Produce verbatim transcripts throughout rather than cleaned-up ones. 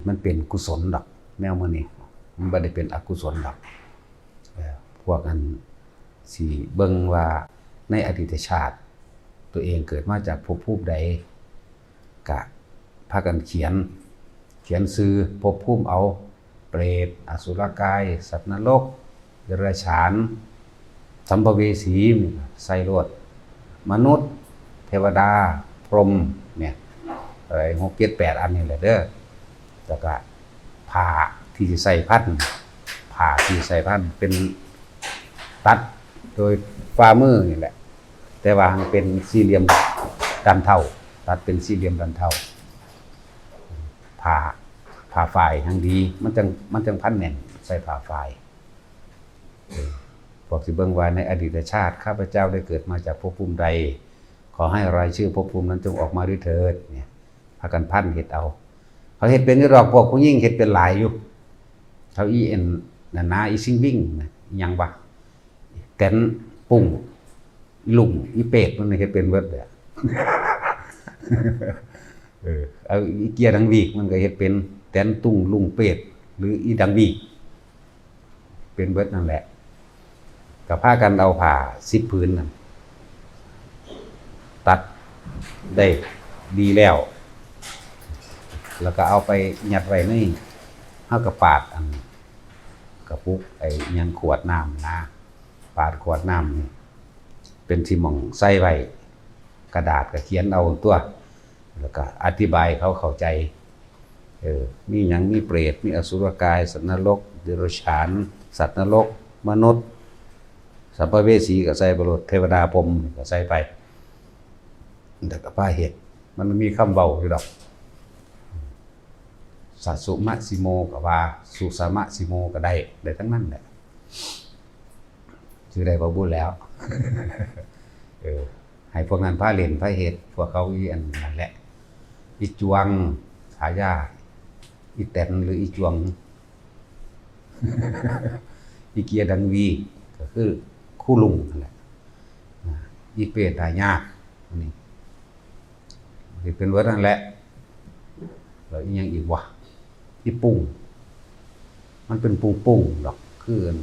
มันเป็นกุศลดอก แนวมื้อนี้ มันบ่ได้เป็นอกุศลดอก เอ่อ พวกอันสิเบิ่งว่าในอดีตชาติ ตัวเองเกิดมาจากภพภูมิใด กะพากันเขียน เขียนชื่อภพภูมิเอา เปรต อสุรกาย สัตว์นรก เดรัจฉาน สัมภเวสี ใส่โลด มนุษย์ เทวดา พรหม เนี่ย อะไร หก เจ็ด แปด อันนี้แหละเด้อ แล้วก็ผ้าที่สิใส่พัน ผ้าที่ใส่พันเป็นตัดโดยฝ่ามือนี่แหละ แต่ว่ามันเป็นสี่เหลี่ยมด้านเท่า ตัดเป็นสี่เหลี่ยมด้านเท่า ผ้า ผ้าฝ้ายแห่งดี มันจัง มันจังพันแน่น ใส่ผ้าฝ้าย เออ พวกสิเบิ่งว่าในอดีตชาติข้าพเจ้าได้เกิดมาจากภพภูมิใด ขอให้รายชื่อภพภูมินั้นจงออกมาด้วยเถิด เนี่ย พากันพันเฮ็ดเอา เขาเฮ็ดเป็นอยู่ดอก พวกผู้หญิงเฮ็ดเป็นหลายอยู่ เขาอีเอ็นน่ะนะ อีซิงวิ่งนะ อีหยังวะ แตนปุ้ง ลุง อีเปรต มันเฮ็ดเป็นเบิดเลยอะ เออ เอาอีเกียดังวีก มันก็เฮ็ดเป็นแตนตุง ลุง เปรต หรืออีดังวีก เป็นเบิดนั่นแหละ ก็พากันเอาผ้าสิบผืนนั่น ตัดได้ดีแล้ว แล้วก็เอาไปยัดไว้ใน เฮาก็ปาดอัน กระปุก ไอ้หยัง ขวดน้ำนะ ปาดขวดน้ำนี่ เป็นที่หม่องใส่ไว้ กระดาษก็เขียนเอาตัว แล้วก็อธิบายเขาเข้าใจ เออ มีหยัง มีเปรต มีอสุรกาย สัตว์นรก เดรัจฉาน สัตว์นรก มนุษย์ สัมภเวสีก็ใส่ไปโลด เทวดาพรหมก็ใส่ไป แต่ก็พาเฮ็ด มันมีคำเว้าอยู่ดอก สัสสุมะสิโมก็ว่า สุสมะสิโมก็ได้ ได้ทั้งนั้นแหละ ชื่อได้บ่บุญแล้ว เออ ให้พวกนั้นพาเล่นพาเฮ็ด พวกเขาอีอันนั้นแหละ อีจวง ฉายา อีแตนหรืออีจวง อีเกียดังวี ก็คือคู่ลุงนั่นแหละ อ่า อีเปรตหายาก อันนี้ สิเป็นเบิดนั่นแหละ แล้วอีหยังอีกวะ อีปุ้ง มันเป็นปุ้งๆดอก คืออัน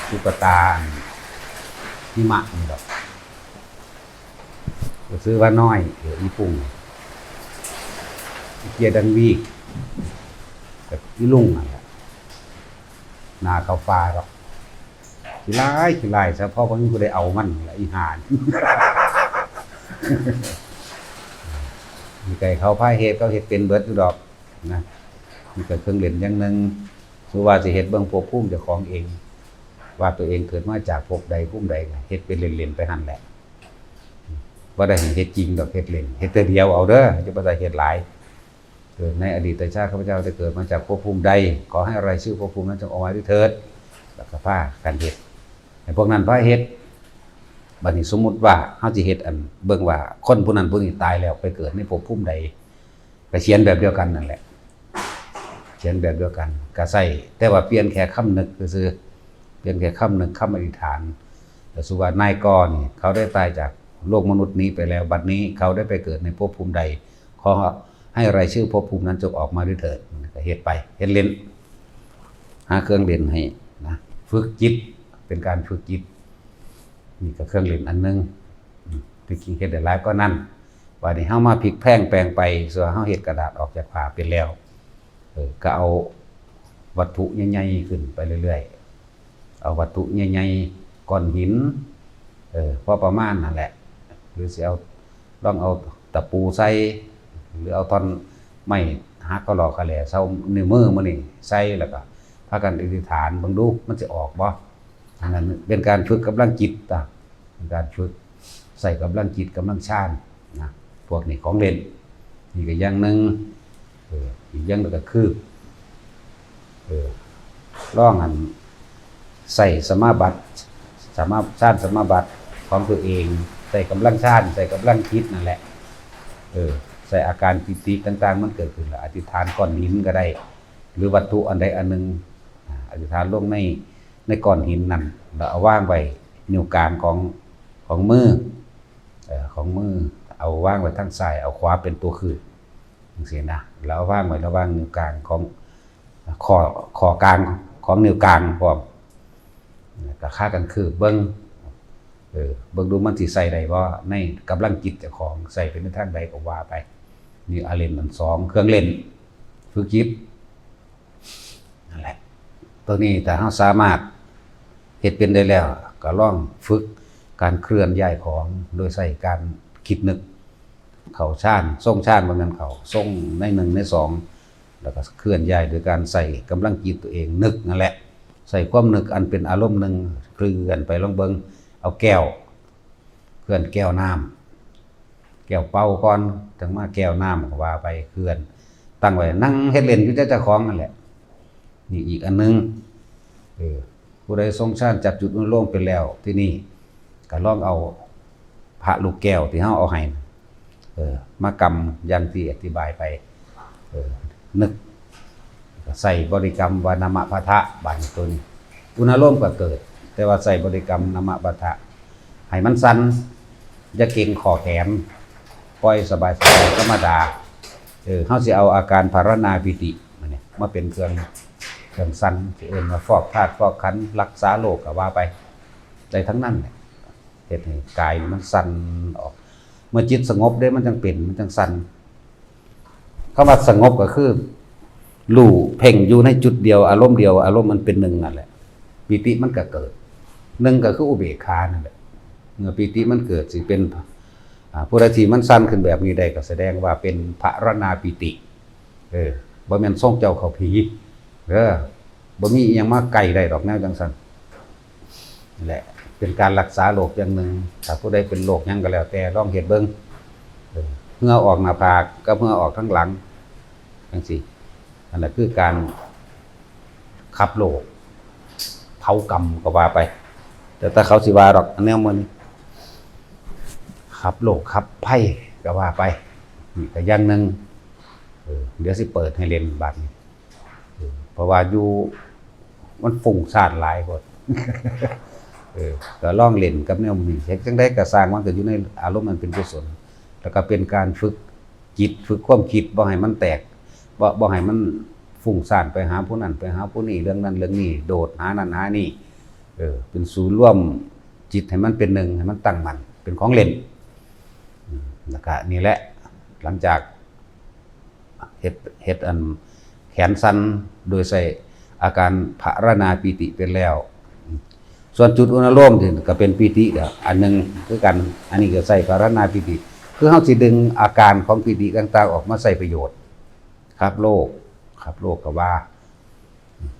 ตุ๊กตาอันหิมะนี่ดอก ก็ซื้อว่าน้อย เออ อีปุ้ง อีเกียดังวี กับอีลุงนั่นแหละ หน้าเขาฟ้าดอก ขี้ร้าย ขี้ร้าย เฉพาะบ่มีผู้ใดเอามันละ อีห่านี่ มีไก่เขาพาเฮ็ด เขาเฮ็ดเป็นเบิดอยู่ดอกนะ มีแต่เครื่องเล่นอย่างหนึ่ง คือว่าสิเฮ็ดเบิ่งภพภูมิเจ้าของเอง ว่าตัวเองเกิดมาจากภพใดภูมิใด เฮ็ดเป็นเล่นๆไปหั่นแหละ บ่ได้ให้เฮ็ดจริงดอก เฮ็ดเล่น เฮ็ดแต่เดียวเอาเด้อ จะบ่ได้เฮ็ดหลาย เกิดในอดีตชาติข้าพเจ้าได้เกิดมาจากภพภูมิใด ขอให้รายชื่อภพภูมินั้นจงออกมาด้วยเถิด แล้วก็พากันเฮ็ด ให้พวกนั้นพาเฮ็ด บัดนี้สมมุติว่าเฮาสิเฮ็ดอันเบิ่งว่าคนผู้นั้นผู้นี้ตายแล้วไปเกิดในภพภูมิใด ก็เขียนแบบเดียวกันนั่นแหละ เขียนแบบเดียวกัน ก็ใส่ แต่ว่าเปลี่ยนแค่คำนึกซื่อๆ เปลี่ยนแค่คำนึก คำอธิษฐาน แต่สมมุติว่านายกนี่เขาได้ตายจากโลกมนุษย์นี้ไปแล้ว บัดนี้เขาได้ไปเกิดในภพภูมิใด ขอให้รายชื่อภพภูมินั้นจงออกมาด้วยเถิด ก็เฮ็ดไป เฮ็ดเล่น หาเครื่องเล่นให้นะ ฝึกจิต เป็นการฝึกจิต นี่ก็เครื่องเล่นอันหนึ่ง อืม ที่จริงเฮ็ดได้หลายกว่านั้น บัดนี้เฮามาพลิกแพลงแปลงไป ส่วนเฮาเฮ็ดกระดาษออกจากผ้าเป็นแล้ว เออ ก็เอาวัตถุใหญ่ๆขึ้นไปเรื่อยๆ เอาวัตถุใหญ่ๆ ก้อนหิน เออ พอประมาณนั่นแหละ หรือสิเอา ลองเอาตะปูใส่ หรือเอาท่อนไม้หักกะหลอกกะแหล่ เซานิ้วมือมื้อนี้ใส่ แล้วก็พากันอธิษฐานเบิ่งดู มันสิออกบ่ อันนั้นเป็นการฝึกกำลังจิต อ่ะ เป็นการฝึกใส่กำลังจิต กำลังฌานนะ พวกนี้ของเล่น นี่ก็อย่างหนึ่ง เออ อีกอย่างหนึ่งก็คือ เออ ลองอัน ใส่สมาบัติ สมา ฌานสมาบัติของตัวเอง ใส่กำลังฌาน ใส่กำลังจิตนั่นแหละ เออ ใส่อาการปิติต่างๆ มันเกิดขึ้นแล้ว อธิษฐานก้อนหินก็ได้ หรือวัตถุอันใดอันหนึ่ง อ่า อธิษฐานลงใน ในก้อนหินนั่น แล้วเอาวางไว้นิ้วกลางของ ของมือ เอ่อ ของมือ เอาวางไว้ทางซ้าย เอาขวาเป็นตัวคืบ จังซี้นะ แล้ววางไว้ระหว่างนิ้วกลางของ ข้อ ข้อกลางของนิ้วกลางพร้อม ก็พากันคืบเบิ่ง เออ เบิ่งดูมันสิใส่ได้บ่ ในกำลังจิตเจ้าของ ใส่ไปในทางใดก็ว่าไป นี่อาเล่นอันสอง เครื่องเล่น ฝึกจิต นั่นแหละ ตัวนี้ถ้าเราสามารถเฮ็ดเป็นได้แล้ว ก็ลองฝึกการเคลื่อนย้ายของโดยใช้การคิดนึก เข้าฌาน ทรงฌาน บ่แม่นเข้า ทรงในหนึ่งในสอง แล้วก็เคลื่อนย้ายโดยการใช้กำลังจิตตัวเองนึกนั่นแหละ ใช้ความนึกอันเป็นอารมณ์หนึ่งเคลื่อนไป ลองเบิ่ง เอาแก้ว เคลื่อนแก้วน้ำ แก้วเปล่าก่อน จั่งมาแก้วน้ำ ก็ว่าไป เคลื่อน ตั้งไว้ นั่งเฮ็ดเล่นอยู่แต่เจ้าของนั่นแหละ นี่อีกอันหนึ่ง เออ ผู้ใดทรงฌานจับจุดอนุโลมเป็นแล้ว ที่นี่ก็ลองเอาพระลูกแก้วที่เฮาเอาให้ เออ มากำอย่างที่อธิบายไป เออ นึก ก็ใส่บริกรรมว่านามะพัทธะ บาดนี้ตัวนี้ อุณาโลมก็เกิด แต่ว่าใส่บริกรรมนามะพัทธะ ให้มันสั่น อย่าเกร็งข้อแขน ปล่อยสบายๆ ธรรมดา เออ เฮาสิเอาอาการภาวนาปีติมาเนี่ย มาเป็นเครื่อง เครื่องสั่น สิเอิ้นว่าฟอกธาตุฟอกขันธ์ รักษาโรคก็ว่าไป ได้ทั้งนั้นแหละ เฮ็ดให้กายนี่มันสั่นออก เมื่อจิตสงบเด้ มันจั่งเป็น มันจั่งสั่น คำว่าสงบก็คือ รู้เพ่งอยู่ในจุดเดียว อารมณ์เดียว อารมณ์มันเป็นหนึ่งนั่นแหละ ปีติมันก็เกิด หนึ่งก็คืออุเบกขานั่นแหละ เมื่อปีติมันเกิดสิเป็น อ่า ผู้ใดที่มันสั่นขึ้นแบบนี้ได้ ก็แสดงว่าเป็นภาวนาปีติ เออ บ่แม่นทรงเจ้าเข้าผี เออ บ่มีอิหยังมาใกล้ได้ดอกแนวจั่งซั่น นี่แหละ เป็นการรักษาโรคอย่างหนึ่ง ถ้าผู้ใดเป็นโรคหยังก็แล้วแต่ ลองเฮ็ดเบิ่ง เออ เหงื่อออกหน้าผากกับเหงื่อออกทางหลัง จั่งซี้ อันนั้นคือการขับโรค เผากรรมก็ว่าไป แต่ถ้าเขาสิว่าดอก อันแนวมื้อนี้ ขับโรคขับภัยก็ว่าไป นี่ก็อย่างหนึ่ง เออ เดี๋ยวสิเปิดให้เล่นบาดนี้ เออ เพราะว่าอยู่ มันฟุ้งซ่านหลายโพด เออ ก็ลองเล่นกับแนวนี้ เฮ็ดจั่งใดก็ซ่าง มันก็อยู่ในอารมณ์อันเป็นกุศล แล้วก็เป็นการฝึกจิต ฝึกความคิด บ่ให้มันแตก บ่ บ่ให้มันฟุ้งซ่านไปหาผู้นั้น ไปหาผู้นี้ เรื่องนั้นเรื่องนี้ โดดหานั่นหานี่ เออ เป็นศูนย์รวมจิตให้มันเป็นหนึ่ง ให้มันตั้งมั่น เป็นของเล่น อืม แล้วก็นี่แหละ หลังจาก เฮ็ด เฮ็ดอันแขนสั่นโดยใช้อาการภาวนาปีติเป็นแล้ว ส่วนจุดอนุโลมนี่ก็เป็นปีติก็อันหนึ่งคือกัน อันนี้ก็ใช้ภาวนาปีติ คือเฮาสิดึงอาการของปีติต่างๆ ออกมาใช้ประโยชน์ ขับโรค ขับโรคก็ว่า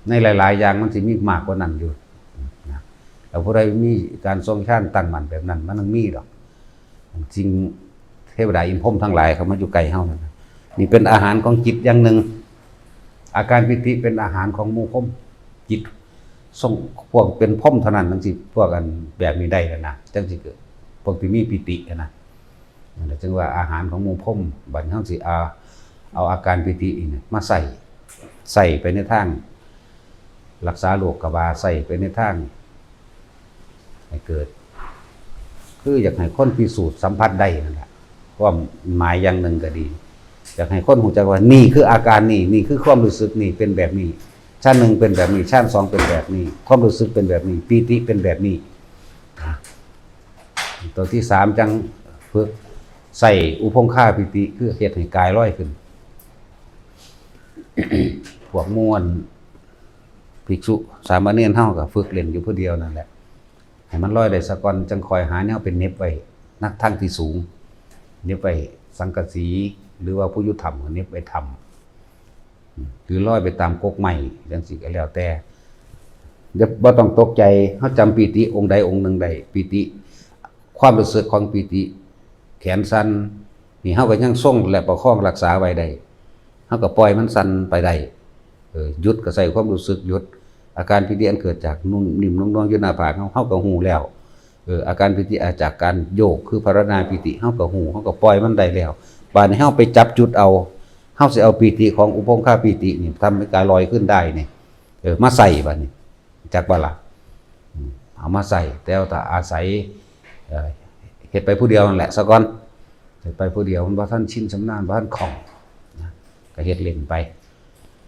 ในหลายๆ อย่างมันสิมีมากกว่านั้นอยู่นะ แล้วผู้ใดมีการทรงฌานตั้งมั่นแบบนั้น มันต้องมีดอก สิ่งเทวดาอินทร์พรหมทั้งหลายเขามาอยู่ใกล้เฮานั่นนะ นี่เป็นอาหารของจิตอย่างหนึ่ง อาการปีติเป็นอาหารของหมู่พรหม จิตทรง พวกเป็นพรหมเท่านั้นจั่งสิ พวกอันแบบนี้ได้แล้วนะ จั่งสิเกิด พวกที่มีปีติอะนะ นั่นแหละจึงว่าอาหารของหมู่พรหม บัดนี้เฮาสิเอา เอาอาการปีตินี่มาใช้ ใช้ไปในทางรักษาโรคก็ว่า ใช้ไปในทางให้เกิด คืออยากให้คนพิสูจน์สัมผัสได้นั่นแหละ ความหมายอย่างหนึ่งก็ดี อยากให้คนรู้จักว่านี่คืออาการนี่ นี่คือความรู้สึกนี่เป็นแบบนี้ ฌานหนึ่งเป็นแบบนี้ ฌานสองเป็นแบบนี้ ความรู้สึกเป็นแบบนี้ ปีติเป็นแบบนี้ ตัวที่สามจั่งฝึกใช้อุปงคาปีติ คือเฮ็ดให้กายลอยขึ้น พวกหมู่ภิกษุสามเณรเฮาก็ฝึกเล่นอยู่ผู้เดียวนั่นแหละ ให้มันลอยได้ซะก่อน จั่งค่อยหาแนวไปเหน็บไว้ นักทางที่สูง เหน็บไว้สังกะสี หรือว่าผู้อยู่ถ้ำก็เหน็บไว้ถ้ำ หรือลอยไปตามกกไม้จั่งซี้ก็แล้วแต่ อย่า บ่ต้องตกใจ เฮาจำปีติองค์ใดองค์หนึ่งได้ ปีติ ความรู้สึกของปีติ แขนสั่น นี่เฮาก็ยังทรงและประคองรักษาไว้ได้ เฮาก็ปล่อยมันสั่นไปได้ เออ หยุดก็ใช้ความรู้สึกหยุด อาการปีติอันเกิดจากนุ่มนิ่มนุ่มนวลอยู่หน้าผากเฮา เฮาก็ฮู้แล้ว เออ อาการปีติอาจจากการโยกคือภาวนาปีติ เฮาก็ฮู้ เฮาก็ปล่อยมันได้แล้ว บาดนี้เฮาไปจับจุดเอา เฮาสิเอาปีติของอุปงคาปีตินี่ ทำให้กายลอยขึ้นได้นี่ เออ มาใช้บาดนี้ จักบ่ล่ะ อืม เอามาใช้ แต่ว่าถ้าอาศัย เอ่อ เฮ็ดไปผู้เดียวนั่นแหละซะก่อน เฮ็ดไปผู้เดียวมันบ่ทันชินชำนาญ บ่ทันคล่องนะ เฮ็ดเล่นไป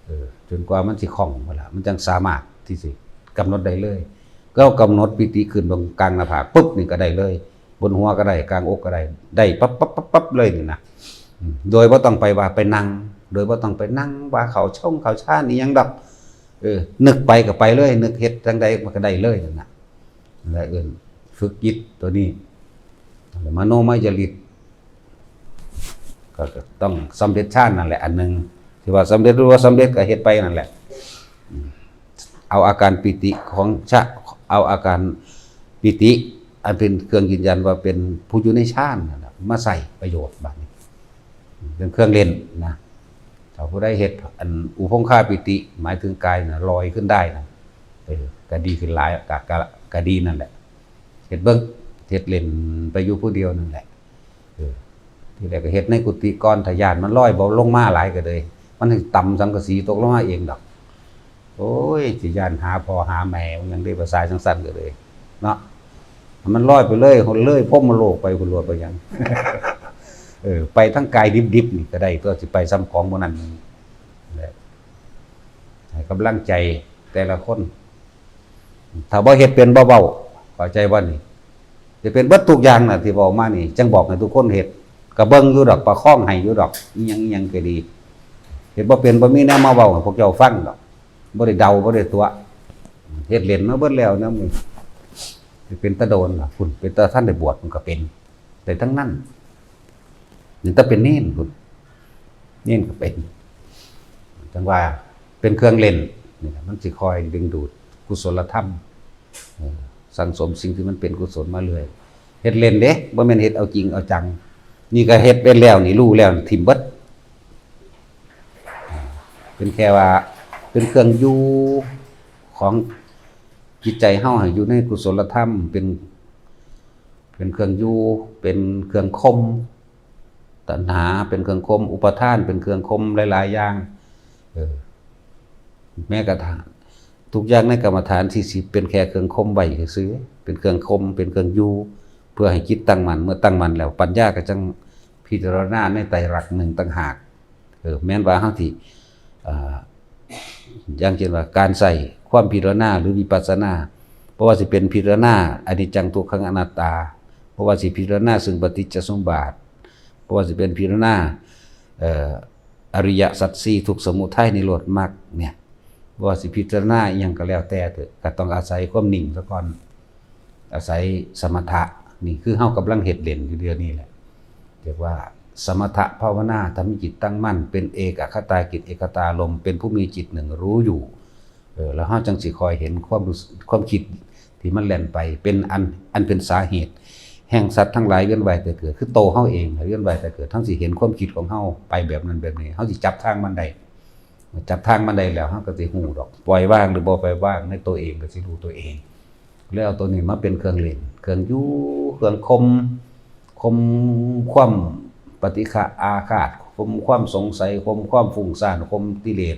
เออ จนกว่ามันสิคล่องหมดละ มันจังสามารถที่สิกำหนดได้เลย ก็กำหนดปีติขึ้นบนกลางหน้าผากปุ๊บนี่ก็ได้เลย บนหัวก็ได้ กลางอกก็ได้ ได้ปั๊บปั๊บปั๊บปั๊บเลยนี่นะ อืม โดยบ่ต้องไปว่าไปนั่ง โดยบ่ต้องไปนั่งว่าเข้าช่องเข้าฌานอีหยังดอก เออ นึกไปก็ไปเลย นึกเฮ็ดจั่งใดมันก็ได้เลยนั่นน่ะ และเอิ้นฝึกจิตตัวนี้ มโนมยฤทธิ์ ก็ต้องสำเร็จฌานนั่นแหละ อันหนึ่ง ที่ว่าสำเร็จหรือว่าสำเร็จก็เฮ็ดไปนั่นแหละ อืม เอาอาการปีติของฌะ เอาอาการปีติ อันเป็นเครื่องยืนยันว่าเป็นผู้อยู่ในฌานนั่นแหละ มาใส่ประโยชน์บัดนี้ เป็นเครื่องเล่นนะ ถ้าผู้ใดเฮ็ดอันอุพงคาปีติ หมายถึงกายน่ะลอยขึ้นได้นะ เออ ก็ดีขึ้นหลาย ก็ ก็ ก็ดีนั่นแหละ เฮ็ดเบิ่ง เฮ็ดเล่นไปอยู่ผู้เดียวนั่นแหละ เออ ทีแรกก็เฮ็ดในกุฏิก่อน ถ้าย้านมันลอยบ่ลงมาหลายก็เลย มันสิต่ำสังกะสีตกลงมาเองดอก โอ้ย สิย้านหาพ่อหาแม่ มันยังได้ภาษาจังซั่นก็เลย เนาะ มันลอยไปเลย เลยพรหมโลกไปพุ้นโลด ไปหยัง เออ ไปทั้งกายดิบๆนี่ก็ได้ ตัวสิไปส่ำของหมู่นั้น แหละ ให้กำลังใจแต่ละคน ถ้าบ่เฮ็ดเป็นบ่เว้า เข้าใจบ่นี่ สิเป็นเบิดทุกอย่างน่ะที่เว้ามานี่ จั่งบอกให้ทุกคนเฮ็ด ก็เบิ่งอยู่ดอก ประคองให้อยู่ดอก อิหยังอิหยังก็ดี เฮ็ดบ่เป็นบ่มีแนวมาเว้าให้พวกเจ้าฟังดอก บ่ได้เดา บ่ได้ตั๋ว เฮ็ดเล่นมาเบิดแล้วแนวนี้ สิเป็นตาโดนล่ะ พุ้น เป็นตาทันได้บวชมันก็เป็น ได้ทั้งนั้น นี่ถ้าเป็นเณรพุ้น เณรก็เป็น จั่งว่าเป็นเครื่องเล่น นี่ล่ะ มันสิคอยดึงดูดกุศลธรรม เออ สั่งสมสิ่งที่มันเป็นกุศลมาเรื่อย เฮ็ดเล่นเด้ บ่แม่นเฮ็ดเอาจริงเอาจัง นี่ก็เฮ็ดเป็นแล้ว นี่รู้แล้ว นี่ถิ่มเบิด เป็นแค่ว่า เป็นเครื่องอยู่ของจิตใจเฮาให้อยู่ในกุศลธรรม เป็น เป็นเครื่องอยู่ เป็นเครื่องข่มตัณหา เป็นเครื่องข่มอุปาทาน เป็นเครื่องข่มหลายๆอย่าง เออ แม้กระทั่งทุกอย่างในกรรมฐานที่สิบเป็นแค่เครื่องข่มไว้ซื่อๆ เป็นเครื่องข่ม เป็นเครื่องอยู่ เพื่อให้จิตตั้งมั่น เมื่อตั้งมั่นแล้ว ปัญญาก็จั่งพิจารณาในไตรลักษณ์หนึ่งต่างหาก เออ แม้นว่าเฮาสิ อ่า อย่างเช่นว่าการใช้ความพิจารณาหรือวิปัสสนา บ่ว่าสิเป็นพิจารณาอนิจจังทุกขังอนัตตา บ่ว่าสิพิจารณาซึ่งปฏิจจสมบัติ บ่ว่าสิเป็นพิจารณา เอ่อ อริยสัจสี่ ทุกข์สมุทัยนิโรธมรรคเนี่ย บ่ว่าสิพิจารณาอิหยังก็แล้วแต่เถอะ ก็ต้องอาศัยความนิ่งซะก่อน อาศัยสมถะ นี่คือเฮากำลังเฮ็ดเล่นอยู่เดี๋ยวนี้แหละ เรียกว่าสมถะภาวนา ทำให้จิตตั้งมั่น เป็นเอกคตาจิต เอกคตารมณ์ เป็นผู้มีจิตหนึ่งรู้อยู่ เออ แล้วเฮาจั่งสิคอยเห็นความรู้สึก ความคิดที่มันแล่นไป เป็นอัน อันเป็นสาเหตุ แห่งสัตว์ทั้งหลายเวียนว่ายแต่เกิด คือโตเฮาเองเวียนว่ายแต่เกิด เฮาสิเห็นความคิดของเฮาไปแบบนั้นแบบนี้ เฮาสิจับทางมันได้ จับทางมันได้แล้ว เฮาก็สิฮู้ดอก ปล่อยวางหรือบ่ปล่อยวาง ในตัวเองก็สิรู้ตัวเอง แล้วเอาตัวนี้มาเป็นเครื่องเล่น เครื่องอยู่ เครื่องข่ม ข่มความปฏิฆะอาฆาต ข่มความสงสัย ข่มความฟุ้งซ่าน ข่มกิเลส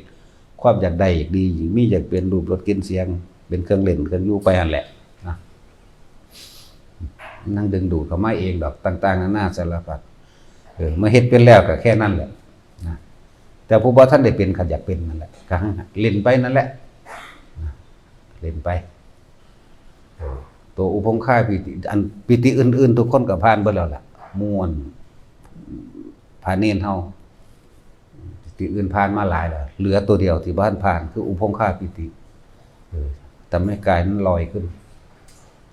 ความอยากได้อยากดี อยากมีอยากเป็น รูปรสกลิ่นเสียง เป็นเครื่องเล่น เครื่องอยู่ไปหั่นแหละนะ นั่งดึงดูดเข้ามาเองดอก ต่างๆนานาสารพัด เออ เมื่อเฮ็ดเป็นแล้วก็แค่นั้นแหละนะ แต่ผู้บ่ทันได้เป็นก็อยากเป็นนั่นแหละ ก็เล่นไปนั่นแหละนะ เล่นไป เออ ตัวอุปงคาปีติ อันปีติอื่นๆ ทุกคนก็ผ่านเบิดแล้วล่ะ หมู่พระเณรเฮา ปีติอื่นผ่านมาหลายแล้ว เหลือตัวเดียวที่บ่ทันผ่าน คืออุปงคาปีติ เออ ทำให้กายนั้นลอยขึ้น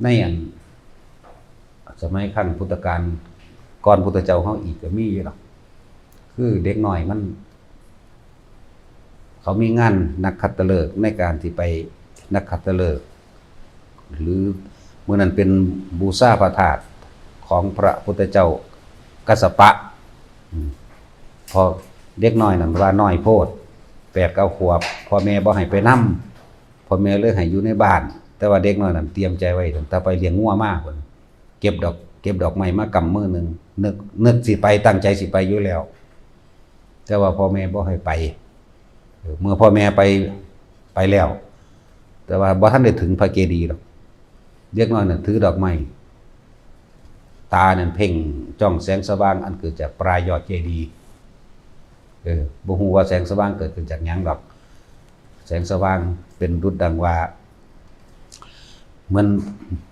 ในอัน สมัยครั้งพุทธกาล ก่อนพุทธเจ้าเฮาอีกก็มีอยู่ดอก คือเด็กน้อยมัน เขามีงานนักขัตฤกษ์ ในการที่ไปนักขัตฤกษ์ หรือมื้อนั้นเป็นบูชาพระธาตุของพระพุทธเจ้ากัสสปะ อืม พอเด็กน้อยนั่นว่าน้อยโพด แปดเก้าขวบ พ่อแม่บ่ให้ไปนำ พ่อแม่เลยให้อยู่ในบ้าน แต่ว่าเด็กน้อยนั่นเตรียมใจไว้ตั้งแต่ไปเลี้ยงงัวมาพุ้น เก็บดอก เก็บดอกไม้มากำมือหนึ่ง นึก นึกสิไป ตั้งใจสิไปอยู่แล้ว แต่ว่าพ่อแม่บ่ให้ไป เออ เมื่อพ่อแม่ไป ไปแล้ว แต่ว่าบ่ทันได้ถึงพระเจดีย์ดอก เด็กน้อยนั่นถือดอกไม้ ตานั่นเพ่งจ้องแสงสว่างอันเกิดจากปลายยอดเจดีย์ เออ บ่ฮู้ว่าแสงสว่างเกิดขึ้นจากหยังดอก แสงสว่างเป็นดุจดังว่า เหมือน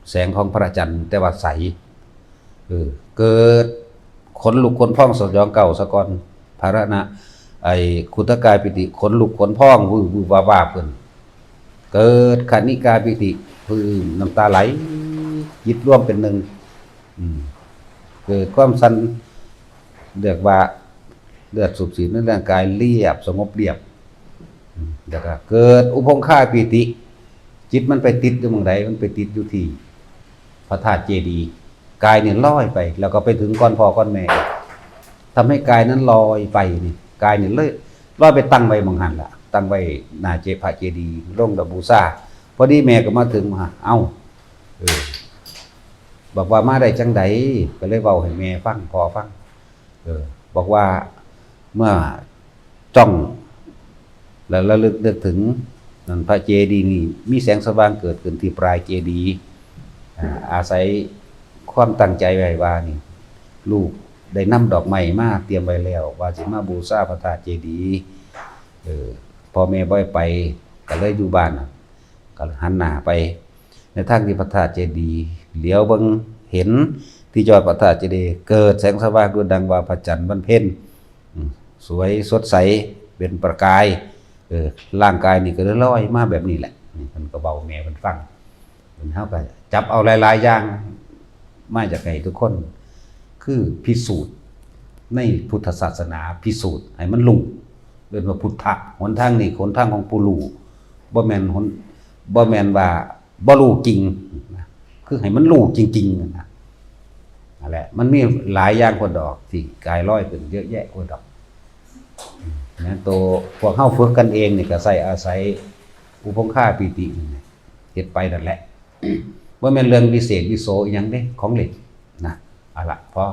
แสงของพระจันทร์แต่ว่าใส เออ เกิดขนลุกขนพองสยองเกล้าสะก่อน ภาระนะ ไอ้ขุทกายปีติ ขนลุกขนพอง วืบวืบวาบวาบขึ้น เกิดคณิกาปีติ ปลื้ม น้ำตาไหล จิตรวมเป็นหนึ่ง อืม เกิดความสั่น เรียกว่าเลือดสูบฉีดในร่างกายเรียบ สงบเรียบ อืม แล้วก็เกิดอุพงคาปีติ จิตมันไปติดอยู่หม่องใด มันไปติดอยู่ที่พระธาตุเจดีย์ กายเนี่ยลอยไป แล้วก็ไปถึงก้อนพ่อก้อนแม่ ทำให้กายนั้นลอยไปนี่ กายเนี่ยเลยลอยไปตั้งไว้หม่องหั้นละ ตั้งไว้หน้าเจ พระเจดีย์ ลงดอกบูชา พอดีแม่ก็มาถึง มา เอ้า เออ บอกว่ามาได้จังใด ก็เลยเว้าให้แม่ฟัง พ่อฟัง เออ บอกว่าเมื่อจ้อง และระลึกนึกถึงนั่น พระเจดีย์นี่มีแสงสว่างเกิดขึ้นที่ปลายเจดีย์ อ่า อาศัยความตั้งใจไว้ว่านี่ ลูกได้นำดอกไม้มาเตรียมไว้แล้ว ว่าสิมาบูชาพระธาตุเจดีย์ เออ พ่อแม่บ่ให้ไป ก็เลยอยู่บ้านน่ะ ก็หันหน้าไปในทางที่พระธาตุเจดีย์ เหลียวเบิ่งเห็นที่ยอดพระธาตุเจดีย์ เกิดแสงสว่างดุจดังว่าพระจันทร์วันเพ็ญ อืม สวยสดใสเป็นประกาย เออ ร่างกายนี่ก็เลยลอยมาแบบนี้แหละ นี่เพิ่นก็เว้าแม่เพิ่นฟัง เพิ่น เฮาก็จับเอาหลายๆอย่าง มาจากให้ทุกคน คือพิสูจน์ในพุทธศาสนา พิสูจน์ให้มันรู้ เรียกว่าพุทธะ หนทางนี้หนทางของผู้รู้ บ่แม่นหน บ่แม่นว่าบ่รู้จริงนะ คือให้มันรู้จริงๆนะ นั่นแหละ มันมีหลายอย่างโพดดอกที่กายลอยขึ้นเยอะแยะโพดดอกนะ ตัวพวกเฮาฝึกกันเองนี่ก็ใช้อาศัยอุพงคาปีตินี่เฮ็ดไปนั่นแหละ บ่แม่นเรื่องวิเศษวิโสอิหยังเด้ ของเล่นนะ เอาละ พอ